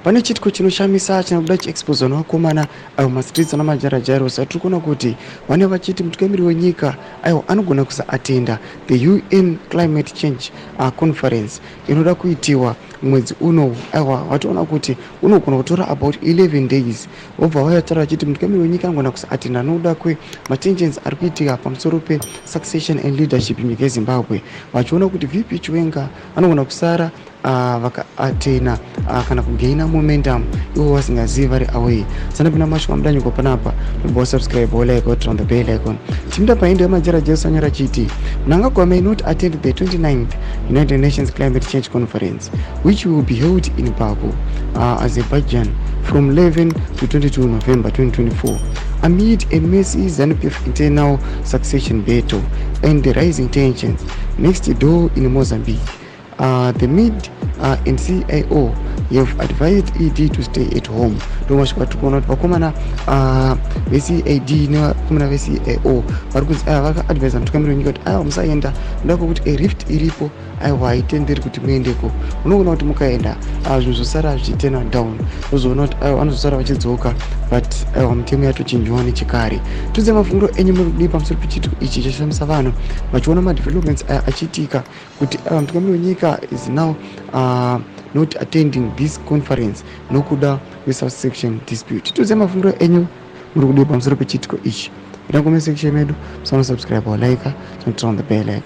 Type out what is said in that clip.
Pane chiitiko chinoshamisa chinobuda chiexposwa nevakomana ayo mastreets ana Majara Jairos, atiri kuona kuti vane vachiti mutungamiri wenyika aiwa anogona kusaatenda the UN Climate Change Conference inoda kuitiwa mwedzi uno. Aiwa, vatoona kuti unogona kutora about 11 days. Vobva vayataura vachiti mutungamiri wenyika anogona kusaatenda nokuda kwematensions ari kuitika pamusoro pesuccession and leadership munyika yeZimbabwe, vachiona kuti VP Chiwenga anogona kusara vakaatena kana kugaina momentum ivo vasingazivi vari away. Sanapinda mashoko amudanyiko panapa, tobva subscribe, like, turn on the bell icon. Chimda pahindo yamajara Jesu anyora chiti Mnangagwa may not attend the 29th United Nations Climate Change Conference, which will be held in Baku, Azerbaijan, from 11 to 22 November 2024, amid a messy ZANU-PF internal succession battle and the rising tensions next door in Mozambique. The MID and CAO have advised ED to stay at home. Ndomasvika tiri kuona kuti vakomana veCAD nevakomana veCAO vari kunzi aya vakaadvisa mutungamiri wenyika kuti aiwa, musaenda noda kwekuti arift iripo, aiwa, haitenderi kuti muendeko. Unoona kuti mukaenda, zvinhu zvosara zvichiturna down, ozoona kuti aiwa, vanozosara vachidzoka, but aiwa, mitemo yatochinjiwa nechekare. Tudze mafungiro enyu, muri kudii pamusoro pechiitiko ichi chashamisa vanhu vachiona madevelopments aya achiitika, kuti aiwa, mutungamiri wenyika is now not attending this conference nokuda kwesuccession dispute? Tudze mafungiro enyu, muri kudii pamusoro pechiitiko ichi? Ina comment section medu. Musaona subscribe or like, turn on the bell icon.